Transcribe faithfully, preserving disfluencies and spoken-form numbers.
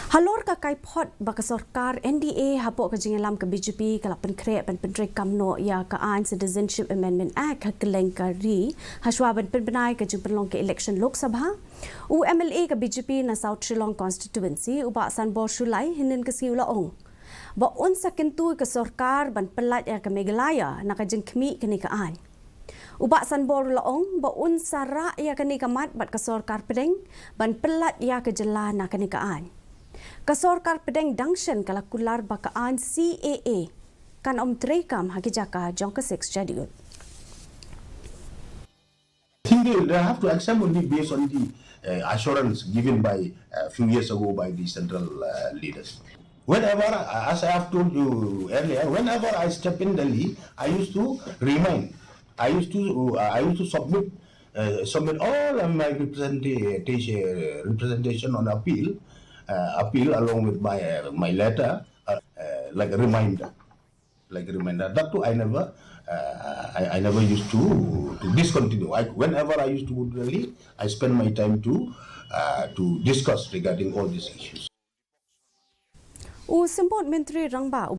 Halor ka kaiphod ba ka sorkar N D A hapoh ka jingïalam ka B J P ka la pynkhreh ban pyntreikam noh ïa ka aiñ Citizenship Amendment Act ha kylleng ka ri, hashwa ban pynbna ïa ka jingpynlong ka election Lok Sabha, u M L A ka B J P na South Shillong Constituency, u Bah Sanbor Shullai, hynnin ka sngi u la ong ba un sa kyntu ïa ka sorkar ban pyllait ïa ka Meghalaya na ka jingkhmih kane ka aiñ. U Bah Sanbor u la ong ba un sa rah ïa kane ka mat bad ka sorkar pdeng ban pyllait ïa ka jylla na kane ka aiñ. Ka sorkar pdeng dang shen ka la kular ba ka aiñ C A A kan ym treikam ha ki jaka jong ka Sixth Schedule. I think they, they have to accept only based on the uh, assurance given by a few years ago by the central uh, leaders. Whenever, uh, as I have told you earlier, whenever I step in Delhi, I used to remind, I used to, uh, I used to submit, uh, submit all of my representation, representation on appeal, uh, appeal along with my uh, my letter, uh, uh, like a reminder, like a reminder. That too, I never, uh, I, I never used to to discontinue. I, whenever I used to go to Delhi, I spend my time to uh, to discuss regarding all these issues. U Symbud Myntri Rangbah u